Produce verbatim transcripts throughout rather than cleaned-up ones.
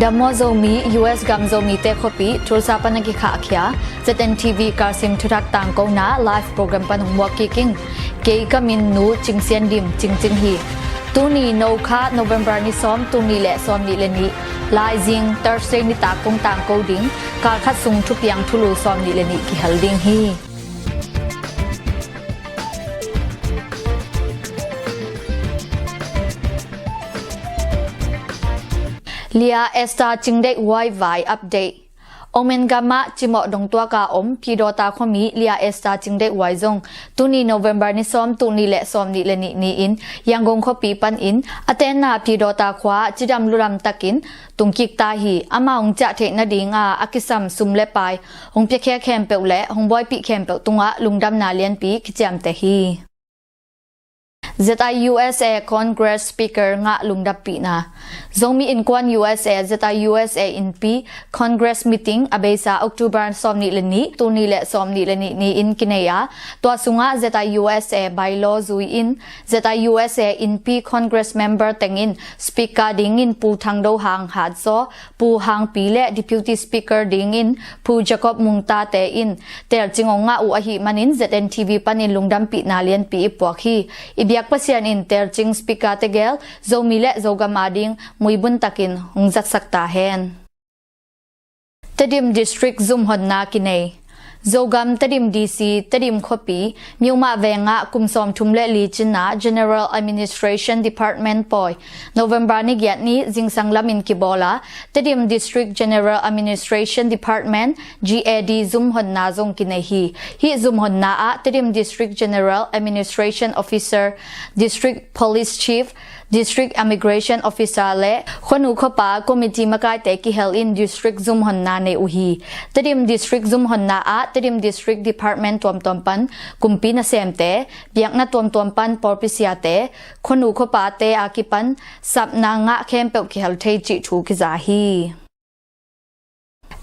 Dam maw Zomi, U S gam Zomite khuapi Tulsa pan a kikhahkhia Z N T V Karsim thuthak tangkona live program pan hong muak kik ing. Kei ka min Nu Cing Sian Dim, Cingcing hi. Tuni No Kha November ni sawm, tul nih le sawm nih le nih, Laizing Thursday nitak kong tangko ding. Kalkhat sung thupiang thulu sawm nih le nih kihel ding hi. Lia Esther Cingdeih Huai vai update. Omen gam ah cimawh dongtuak a om Pidawta khuami Lia Esther Cingdeih Huai zong tuni November ni sawm, tul nih le sawm nih le nih ni-in Yangon khuapi panin a tenna Pidawta khua cidam ludam takin tungkik ta hi. Amah hong ciah theih nadinga a kisam sum le pai hong piakhia khempeuh le hong buaipih khempeuh tungah lungdamna lianpi kiciamteh hi. Z I U S A Congress Speaker ngah lungdampihna. Zomi Innkuan U S A, Z I U S A Innpi Congress meeting a beisa October sawm nih le nih, tul nih le sawm nih le nih ni-in kinei a, tua sungah Z I U S A bylaw zui-in Z I U S A Innpi Congress member tengin Speaker dingin Pu Thang Do Hang Hat Zaw, Pu Hang Pi le Deputy Speaker dingin Pu Jacob Mung Tate in telcing hong ngah uh ahih manin Z N T V panin lungdampihna lianpi i puak hi. I biak Pasian in telcing Speaker tegel Zomi le Zogam ading muibun takin hong zatsak ta hen. Tedim District zumhonna kinei. Zogam Tedim D C, Tedim khuapi, Myoma vengah kum sawmthum le li cinna General Administration Department pawi November ni giat ni zingsang lamin kibawl a, Tedim District General Administration Department, G A D, zumhonna zong kinei hi. Hih zumhonna ah Tedim District General Administration Officer, District Police Chief, District Immigration Officer le khuanu khuapa committee makaite kihel in district zumhonna nei uh hi. Tedim District zumhonna ah Tedim District Department tuamtuam pan kumpi nasemte, biakna tuamtuam pan pawlpi siate, khuanu khuapate a kipan sapna ngah khempeuh kihel thei cih thu kiza hi.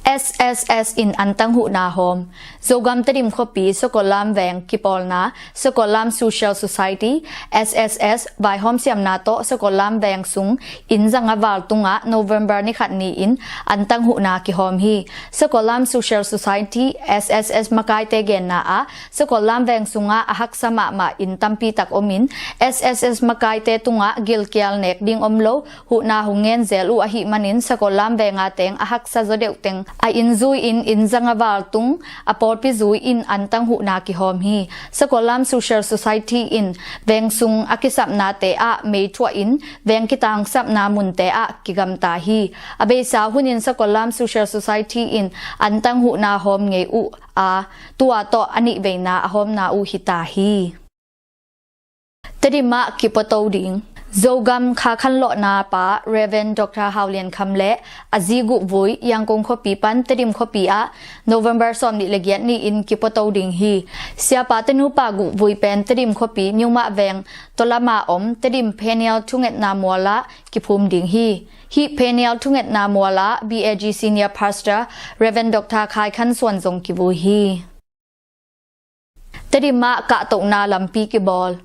S S S in antang huhna hawm. Zogam Tedim khuapi Sakollam Veng kipawlna Sakollam Social Society, S S S, vaihawm siamna tawh Sakollam Veng sung inn zanga val tungah November ni khat ni-in antang huhna kihawm hi. Sakollam Social Society, S S S, makaite genna ah Sakollam Veng sungah a haksa mahmah inn tampi tak omin S S S makaite tungah gilkial nek ding om lo, huhna hong ngen zel uh ahih manin Sakollam Veng a teng a haksa zaw deuh teng a inn zui-in inn zanga val tung a pawlpi zui-in antang huhna kihawm hi. Sakollam Social Society in veng sung a kisapnate ah mei thuahin veng kitangsapna munte ah kigamta hi. A beisa hunin Sakollam Social Society in antang huhna hawm ngei uh a, tua tawh a nihveina a hawmna uh hita hi. Tedim ah kipuato ding. Zogam Kha Khanlawhna pa Rev. Doctor Hau Lian Kham le a zi guhvui Yangon khuapi pan Tedim khuapi ah November sawm nih le giat ni-in kipuato ding hi. Siapa tenupa guhvui pen Tedim khuapi Myoma veng tawlama om Tedim Peniel thungetna mual ah kiphum ding hi. Hih Peniel thungetna mual ah B A G Senior Pastor Rev. Doctor Khai Khan Suan zong kivui hi. Tedim ah kahtohna lampi kibawl.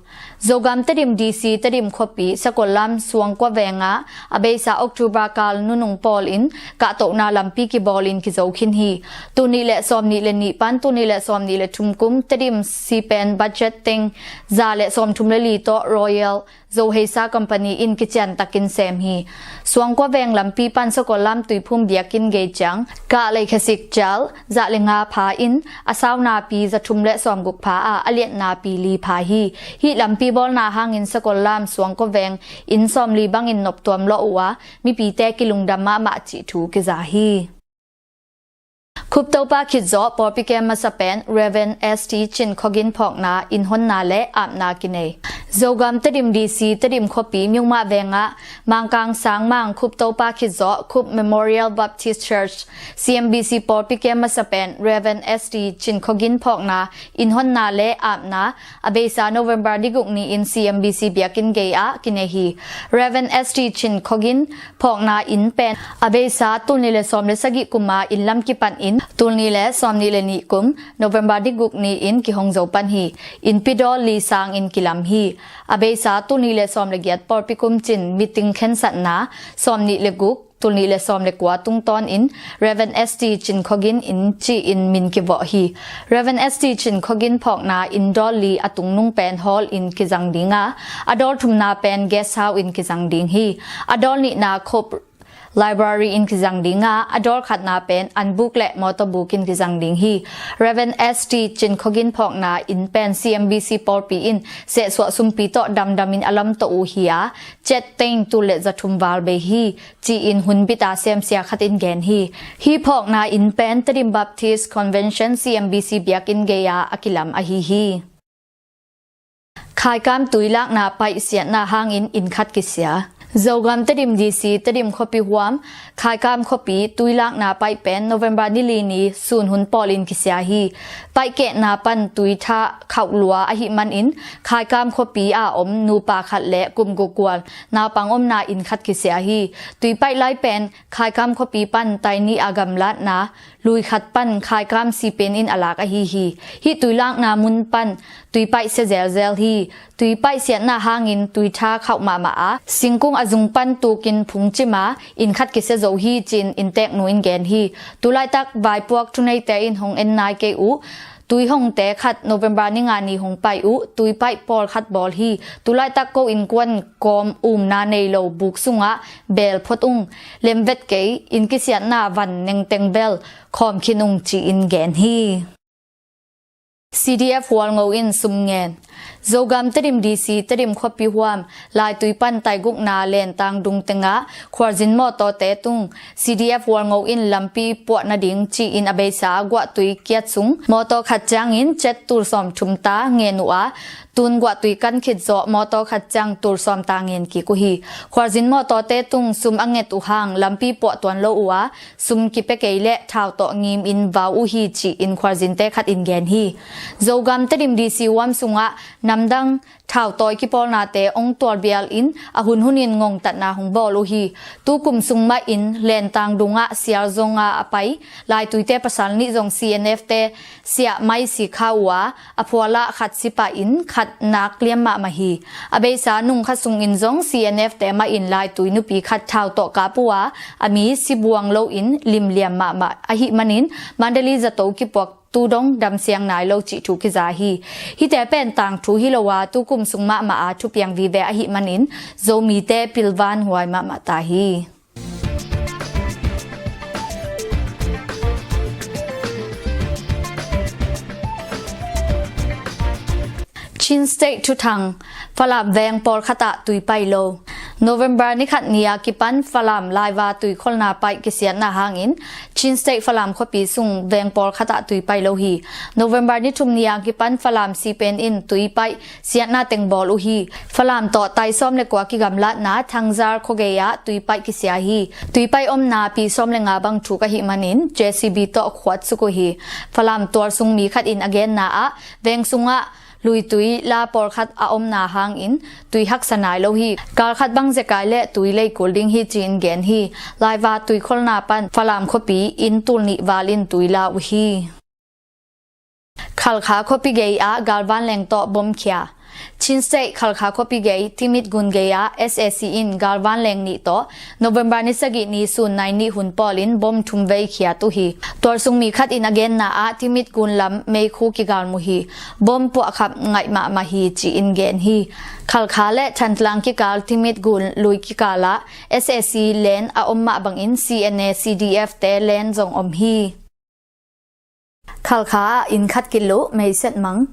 Zogam Tedim D C Tedim khuapi Sakollam Suangkua vengah a beisa October kal nunung pawlin kahtohna lampi kibawlin kizo khin hi. Tul nih le sawm nih le nih pan tul nih le sawm nih le thum kum Tedim sipen budget teng za le sawmthum le li tawh Royal Zo Heisa Company in kiciantakin sem hi. Suangkua veng lampi pan Sakollam Tuiphum biakinn gei ciang kah leikhasik cial zah le nga pha in a saunapi zathum le sawmguk pha a, a liatnapi li pha hi. Hih lampi bawlna hangin Sakollam Suangkua veng inn sawmli bangin noptuam lawh uh a, mipite kilungdam mahmah cih thu kiza hi. Khup Topa khit zawh pawlpi kem masa pen Rev. S T Cin Khogin phawkna, innhonna le apna kinei. Zogam Tedim D C Tedim khuapi Myoma vengah Mangkang Sangmang Khup Topa khit zawh Khup Memorial Baptist Church C M B C pawlpi kem masa pen Rev. S T Cin Khogin phawkna, innhonna le apna a beisa November ni guk ni-in C M B C biakinn gei ah kinei hi. Rev. S T Cin Khogin phawkna inn pen a beisa tul nih le sawm le sagih kuma inn lam kipan in tul nih le sawm nih le nih kum November ni guk ni-in kihong zo pan hi. Innpi dawl li sangin kilam hi. A beisa tul nih le sawm le giat pawlpi kum cin meeting khensatna sawm nih le guk tulnih le sawm le kua tungtawnin Rev. S T Cin Khogin in ci-in min kivawh hi. Rev. S T Cin Khogin phawkna inn dawl li a tungnung pen hall in kizang ding a, a dawl thumna pen guest house in kizang ding hi. A dawl nihna Cope Library in kizang ding a, a dawl khatna pen anbuk le mawtawbuk in kizang ding hi. Rev. S T Cin Khogin phawkna inn pen C M B C pawlpi in sehsuah sumpi tawh damdamin a lamto uh hi a, cet teng tul le zathum val bei hi, ci-in hun bit a semsia khat in gen hi. Hih phawkna inn pen Tedim Baptist Convention C M B C biakinn gei-a a kilam ahi hi. Khaikam tuilakna paih siatna hangin inn khat kisia. Zogam Tedim D C Tedim khuapi huam Khaikam khuapi tuilakna paih pen November ni li ni sun hun pawlin kisia hi. Paihkehna pan tuitha khauh lua ahih manin Khaikam khuapi a om nupa khat le kum guk gual naupang omna inn khat kisia hi. Tuipaih lai pen Khaikam khuapi pan taini a gamlatna lui khat pan Khaikam sipen in a lak ahi hi. Hih tuilakna mun pan tuipaih sia zelzel hi. Tuipaih siatna hangin tuitha khauh mahmah a, singkung a zung pan tukin phungcim a, inn khat kisia zo hi, ci-in innteknu in gen hi. Tulaitak vaipuak thuneite in hong en nai kei uh. Tuihongte khat November ni nga ni hong pai uh, tuipaih pawlkhat bawl hi. Tulaitak ko innkuan kawm umna nei lo buk sungah beel phot ung, lemvet kei, inn kisiatna van nengteng bel khawm khin ung, ci-in gen hi. C D F Hualngo in sum ngen. Zogam Tedim D C Tedim khuapi huam Laitui pan taigukna lentang dung tengah khualzin mawtawte tung C D F Hualngo in lampi puah nading ci-in a beisa guahtui kiat sung mawtaw khat ciangin cet tul sawm thum ta ngen uh a, tun guahtui kan khit zawh mawtaw khat ciang tul sawm ta ngen kik uh hi. Khualzin mawtawte tung sum a nget uh hang lampi puah tuan lo uh a, sum kipia kei le thau tawh ngimin vau uh hi, ci-in khualzinte khat in gen hi. Zogam Tedim D C huam sungah namdang thau tawi kipawlnate ong tualbial in a hunhunin ngongtatna hong bawl uh hi. Tukum sung mahin lentang dungah sial zonga a pai Laituite pasal nih zong C N F te siah mai si kha uh a, a phualah khat si pah in khat nak liam mahmah hi. A beisa nung kha sungin zong C N F te mahin Laitui nupi khat thau tawh kap uh a, a mi si buang loin limliam mahmah ahih manin Mandalay zato kipuak tu dong damsiang nai lo cih thu kiza hi. Hihte pen tangthu hi lo a, tukum sung mahmah a thupiang vive ahih manin Zomite pilvan huai mahmah ta hi. Chin State thuthang, Falam veng pawlkhat ah tui pai lo. November ni khat ni a kipan Falam laiva tuikholna paih kisiatna hangin Chin State Falam khuapi sung veng pawlkhat ah tui pai lo hi. November ni thum ni a kipan Falam sipen in tui paih siatna teng bawl uh hi. Falam tawh tai sawm le kua kigamlatna Thangzar khuagei ah tui paih kisia hi. Tui paih omna pi sawm le nga bang thuk ahih manin J C B tawh khuat suk uh hi. Falam tualsung mi khat in a genna ah veng sungah luitui la pawlkhat a omna hangin tui haksa nai lo hi. Kal khat bang zekai le tui lei kul ding hi, ci-in gen hi. Laiva tuikholna pan Falam khuapi inn tul nih val in tui la uh hi. Khalkha khuapi gei ah galvanleng tawh bom khia. Chin State Khalkha khuapi gei Timit gun gei ah S A C in galvanleng nih tawh November ni sagih ni sun nai nih hun pawlin bom thum vei khiat uh hi. Tualsung mi khat in a genna ah Timit gun lam meikhu kigal mu hi. Bom puahkhap ngaih mahmah hi, ci-in gen hi. Khalkha le Thantlang kikal Timit gun lui kikal ah S A C len a om mah bangin C N A C D F te len zong om hi. Khalkha ah inn khat kiluh, meiset mang.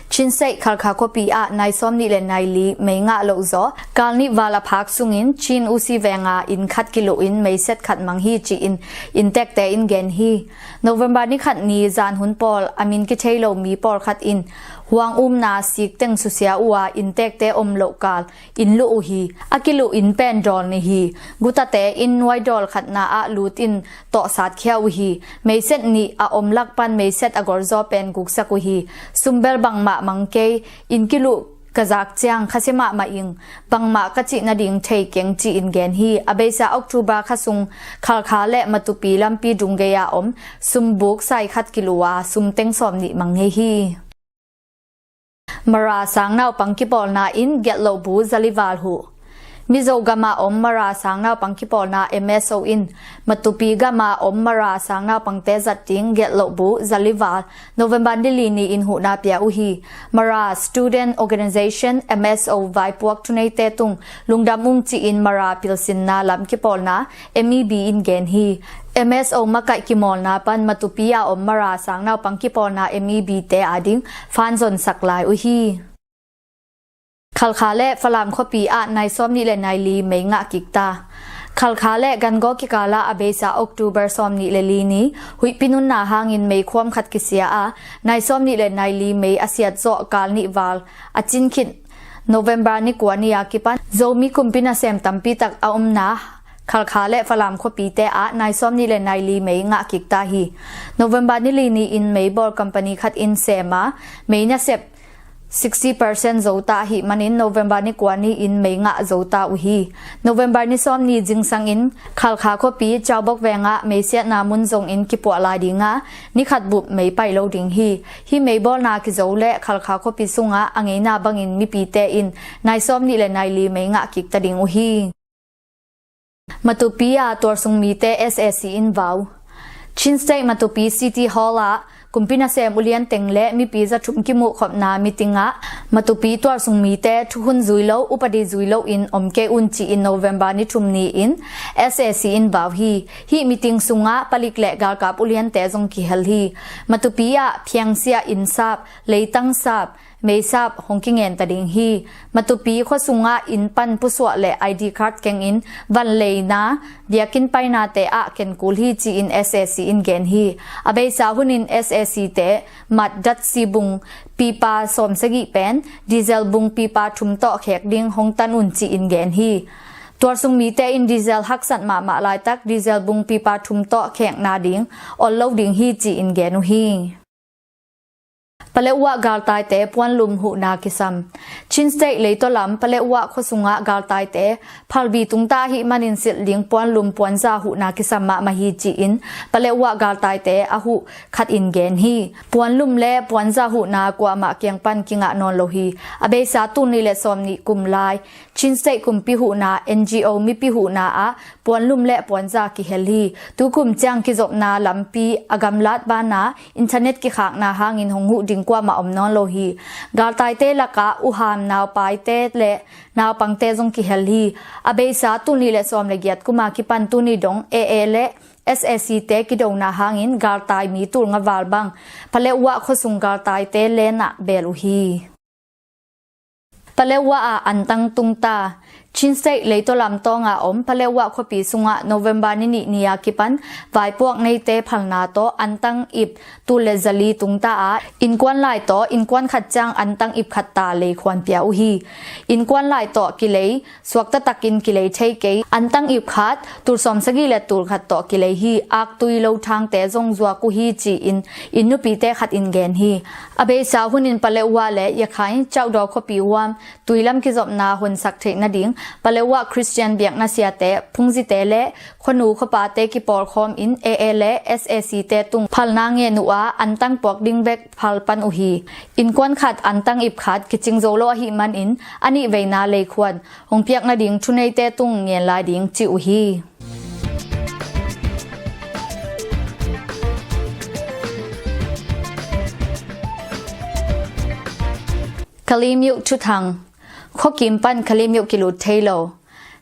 Chin State Khalkha khuapi ah nai sawm nih le nai li mei ngah loh zaw kal nih val a phak sungin Chin U C venga inn khat kiluh in meiset khat mang hi, ci-in inntekte in gen hi. November ni khat ni zan hun pawl a min kithei lo mi pawlkhat in huang umna sik teng susia uh a inntekte om loh kal inn luh uh hi. A kiluh inn pen dawl nih hi. Gutate in nuai dawl khatna ah lut in tawhsat khia uh hi. Meiset nih a om lak pan meiset a golzaw pen guksak uh hi. Sumbel bangmah mang kei, inn kiluh ka zak ciang khasia mahmah ing, bangmah ka cih nading thei keng, ci-in gen hi. A beisa October kha sung Khalkha le Matupi lampi dung gei a om sumbuk sai khat kiluh a sum teng sawm nih mang ngei hi. Mara sang naupang kipawlna in gelh loh bu zali val huh. Mizo gama om Mara sangnaupang kipawlna M S O in Matupi gama om Mara sangnaupangte zat ding gelh loh bu zali val November ni li ni-in huhna pia uh hi. Mara Student Organization, M S O, vaipuak thuneite tung lungdam ung ci-in Mara pilsinna lam kipawlna M E B in gen hi. M S O makaih kimawlna pan Matupi a om Mara sangnaupang kipawlna M E B te ading fan zonsak lai uh hi. Khalkha le Falam khuapi ah nai sawmnih le nai li mei ngah kik ta. Khalkha le Gangaw kikala a beisa October sawmnih le li ni huihpi nunna hangin mei khuam khat kisia a, nai sawmnih le nai li mei a siat zawh kal nih val a cin khit November ni kua ni a kipan Zomi kumpi nasem tampi tak a omna Khalkha le Falam khuapite ah nai sawmnih le nai li mei ngah kik ta hi. November ni li ni-in meibawl company khat in sem a, mei nasep sixty percent zo ta ahih manin November ni kua ni-in mei ngah zo ta uh hi. November ni sawmnih zingsangin Khalkha khuapi Chaubok vengah meisiatna mun zongin kipuah lai dinga, ni khat bup mei pai lo ding hi. Hih meibawlna kizo le Khalkha khuapi sungah a ngeina bangin mipite in nai sawmnih le nai li mei ngah kik ta ding uh hi. Matupi a tualsung mite S A C in vau. Chin State Matupi City Hall ah kumpi nasem ulian teng le mipi za thum kimuhkhopna meeting ah Matupi tualsung mite thukhun zui lo, upadi zui lo in om kei un ci-in November ni thum ni-in S A C in vau hi. Hih meeting sungah palik le galkap uliante zong kihel hi. Matupi ah phiangsiah, innsap, leitangsap, meisap hong kingen ta ding hi. Matupi khuasungah inn pan pusuah le I D card kengin vanleina, biakinn painate ah ken kul hi ci-in S A C in gen hi. A beisa hunin S A C te mat datsi bung pipa sawmsagih pen diesel bung pipa thum tawh khek ding hong tan un ci-in gen hi. Tualsung mite in diesel haksat mahmah laitak diesel bung pipa thum tawh khekna ding ol lo ding hi ci-in gen uh hi. Paleuah galtaite puanlum huhna kisam. Chin State leitaw lam Paleuah khuasungah galtaite phalbi tungta ahih manin silh ding puanlum puanza huhna kisam mahmah hi ci-in Paleuah galtaite a huh khat in gen hi. Puanlum le puanza huhna kuamah kiang pan kingah nawn lo hi. A beisa tul nih le sawmnih kum lai Chin State kumpi huhna, N G O mipi huhna ah puanlum le puanza kihel hi. Tukum ciang kizopna lampi a gamlat banah internet kikhakna hangin hong huh ding kuamah om nawn lo hi. Galtaite lakah uham naupaite le naupangte zong kihel hi. A beisa tul nih le sawm le giat kuma kipan tuni dong A A le S A C te kidona hangin galtai mi tul nga val bang Paleuah khuasung galtaite lenah bel uh hi. Paleuah ah antang tungta. Chin State leitaw lam tawnga om Paleuah khuapi sungah November ni nih ni a kipan vaipuak neite phalna tawh antang ip tul le zali tungta ah innkuan lai tawh innkuan khat ciang antang ip khat ta leikhuan pia uh hi. Innkuan lai tawh kilei suakta takin kilei thei kei antang ip khat tul sawmsagih le tul khat tawh kilei hi. Aktui lo thangte zong zuak uh hi ci-in inn nupite khat in gen hi. A beisa hunin Paleuah le Yakhain Chaukdaw khuapi huam tuilam kizopna honsak theih nading Paleuah Christian biakna siate, phungzite le khuanu khuapate kipawlkhawm in A A le S A C te tung phalna ngen uh a, antang puak ding bek phal pan uh hi. Innkuan khat antang ip khat kicing zo lo ahih manin a nih veina leikhuan hong piak nading thuneite tung ngen lai ding ci uh hi. Kalemyo thuthang. Khuakim pan Kalemyo kilut thei lo.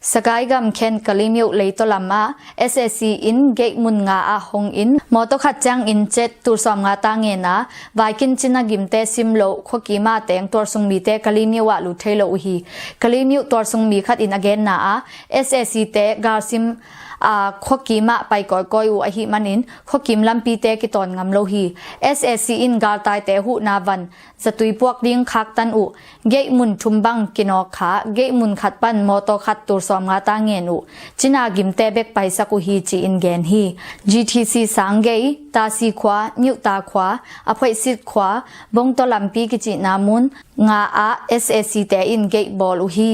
Sagaing gam khen Kalemyo leitaw lam ah S A C in gate mun nga ah hong in mawtaw khat ciangin cet tul sawm nga ta ngen a, vaikin cina gimte sim loh khuakim ah teng tualsung mite Kalemyo ah lut thei lo uh hi. Kalemyo tualsung mi khat in a genna ah S A C te galsim a khuakim ah pai kawikawi uh ahih manin khuakim lampite kitawn ngam lo hi. S A C in galtaite huhna van zatui puak ding khaktan uh. Gate mun thum bang kinawk kha, gate mun khat pan mawtaw khat tul sawm nga ta ngen uh. Cina gimte bek paisak uh hi ci-in gen hi. G T C Sanggei, Tasi khua, Myuta khua, Aphoisit khua, Bongtaw lampi kicihna mun nga ah S A C te in gate bawl uh hi.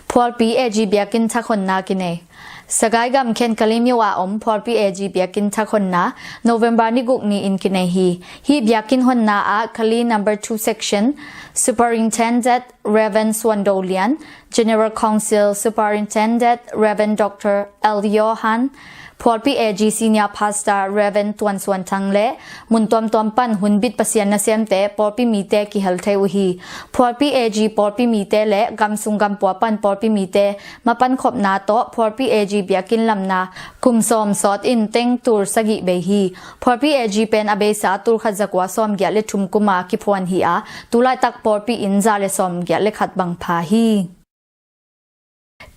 Phualpi A G biakinn thakhonna kinei. Sagaing gam Khenkali myo a om Phualpi A G biakinn thak honna November ni guk ni-in kinei hi. Hih biakinn honna ah Kali number two section Superintendent Reverend Suan Do Lian, General Council Superintendent Reverend Doctor L Yohan, Phualpi A G Senior Pastor Reverend Tuan Suan Thang le mun tuamtuam pan hunbit Pasian nasemte, pawlpi mite kihel thei uh hi. Phualpi A G pawlpi mite le gamsung gampua pan pawlpi mite mapan khopna tawh Phualpi A G biakinn lamna kum sawm sawt in teng tul sagih bei hi. Phualpi A G pen a beisa tul khat zakua sawmgiat le thum kuma kiphuan hi a, tulaitak pawlpi in za le sawmgiat le khat bang pha hi.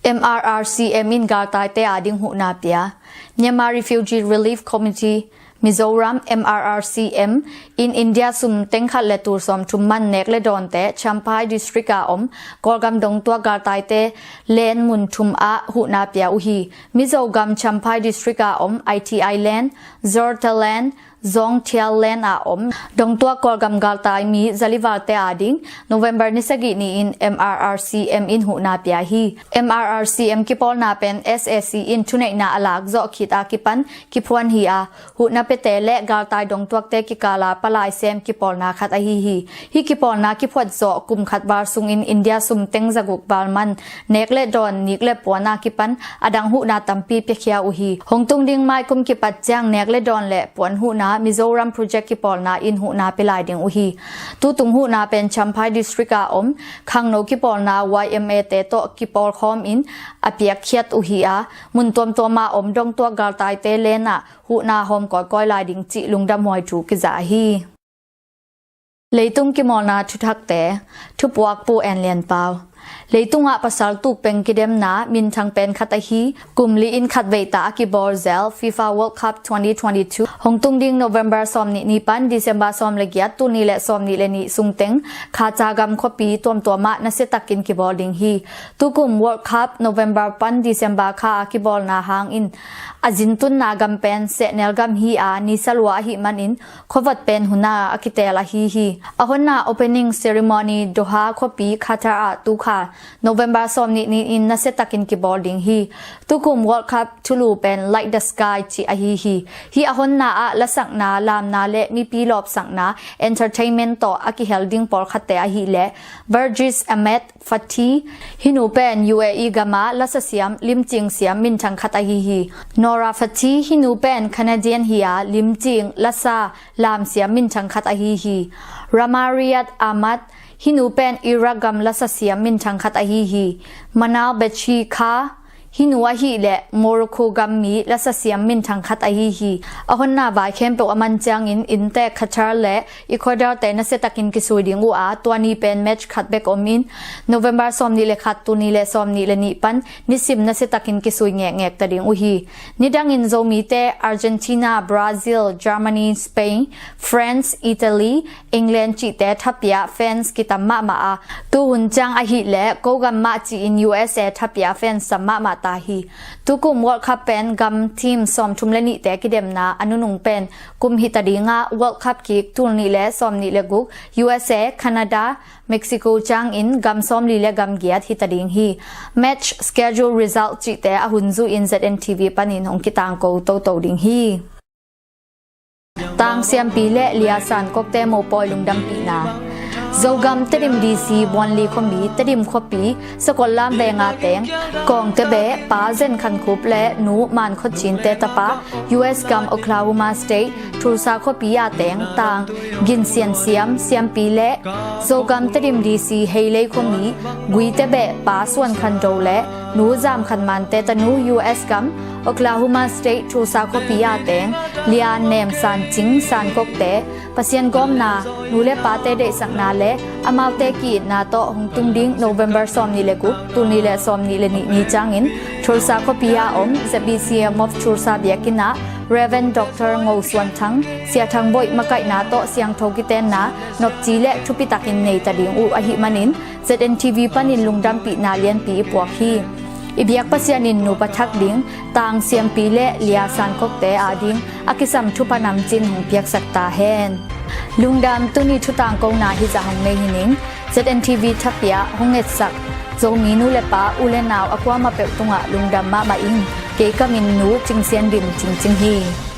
M R R C M in galtaite ading huhna pia. Myanmar Refugee Relief Committee Mizoram, M R R C M, in India sum teng khat le tul sawmthum man nek le dawnte Champhai District a om Kawlgam dongtuak galtaite len mun thum ah huhna pia uh hi. Mizogam Champhai District a om I T I len, Zorta len, Zongthial len a om dongtuak Kawlgam galtai mi zalivalte ading November ni sagih ni-in M R R C M in huhna pia hi. M R R C M kipawlna pen S A C in thuneihna a lak zawh khit a kipan kiphuan hi a, huhna piate le galtai dongtuakte kikala palai sem kipawlna khat ahi hi. Hih kipawlna kiphuat zawh kum khat val sungin India sum teng zaguk val man nek le dawn, nik le puan a kipan adang huhna tampi piakhia uh hi. Hong tung ding mai kum kipat ciang nek le dawn le puan huhna Mizoram Project kipawlna in huhna pia lai ding uh hi. Tutung huhna pen Champhai District a om khangno kipawlna Y M A te tawh kipawlkhawm in a piakkhiat uh hi a, mun tuamtuam a om dongtuak galtaite len ah huhna hawm kawikawi lai ding cih lungdamhuai thu kiza hi. Leitung kimawlna thuthakte, thupuak Pu En Lian Pau. Leitungah pasal tukpeng kidemna minthang pen khat ahi, kum li in khat veita a kibawl zel FIFA World Cup twenty twenty-two hong tung ding November sawmnih ni pan December sawm le giat, tul nih le sawmnih le nih sungteng khaca gam khuapi tuamtuamah nasiatakin kibawl ding hi. Tukum World Cup November pan December kha a kibawlna hangin a zintunna gam pen sehnel gam hi a, nisa lua ahih manin khuavot pen huna a kitel ahi hi. A honna opening ceremony Doha khuapi Qatar ah tukha November sawmnih ni-in nasiatakin kibawl ding hi. Tukum World Cup thulu pen Light the Sky cih ahi hi. Hih a honna ah lasakna, lamna le mipi lawpsakna, entertainment tawh a kihel ding pawlkhatte ahih leh Verjis Ahmed Fathi, hih nu pen U A E gama lasa siam, limcing siam minthang khat ahi hi. Nora Fathi, hih nu pen Canadian hi a, limcing, lasa, lam siam minthang khat ahi hi. Ramariyat Ahmad, hih nu pen Iraq gam lasa siam minthang khat ahi hi. Manal Bechi Kha, hih nu ahih leh Morocco gam mi lasa siam minthang khat ahi hi. A honna vai khempeuh a man ciangin inntek Qatar le Ecuador te nasiatakin kisui ding uh a, tua ni pen match khat bek om in November sawmnih le khat, tul nih le sawmnih le nih pan nisim nasiatakin kisui ngekngek ta ding uh hi. Nidangin Zomite Argentina, Brazil, Germany, Spain, France, Italy, England cihte thapiah fans kitam mahmah a, tuhun ciang ahih leh ko gam mah ci-in U S A thapiah fans tam mahmah ta hi. Tukum World Cup pen gam team sawmthum le nihte kidemna a nunung pen kum hita ding a, World Cup kik tul nih le sawmnih le guk U S A, Canada, Mexico ciangin gam sawmli le gam giat hita ding hi. Match schedule, result cihte a hun zuh in Z N T V panin hong kitangko toto ding hi. Tang Siampi le Lia San Kokte mopawi lungdampihna. Zogam Tedim D C Buanli khuami, Tedim khuapi, Sakollam venga teng Kawngte beh Pa Zen Khan Khup le Nu Man Khot Cinte tapa, U S gam Oklahoma State Tulsa khuapi a teng Tang Gin Sian Siam, Siampi le Zogam Tedim D C Heilei khuami, Guite beh Pa Suan Khan Do le Nu Zam Khan Mante tanu, U S gam Oklahoma State Tulsa khuapi a teng Lia Nem San Cing San Kokte, Pasian gawmna, nu le pate deihsakna le amaute ki-itna tawh hong tung ding November sawmnih le guk, tul nih le sawmnih le nih ni ciangin Tulsa khuapi a om Z B C M of Tulsa biakinn ah Reverend Doctor Ngo Suan Thang, Sia Thang Boih makaihna tawh siangtho kitenna nopci le thupitakin neita ding uh ahih manin Z N T V panin lungdampihna lianpi i puak hi. I biak Pasian in nupa thak ding Tang Siampi le Lia San Kokte ading a kisam thupha namcin hong piaksak ta hen. Lungdam. Tuni thutangkona hizah hong nei hi ning. Z N T V thapiah hong ngetsak Zomi nu le pa, u le nau a kuamah peuh tungah lungdam mahmah ing. Kei ka min Nu Cing Sian Dim Cing Cing hi.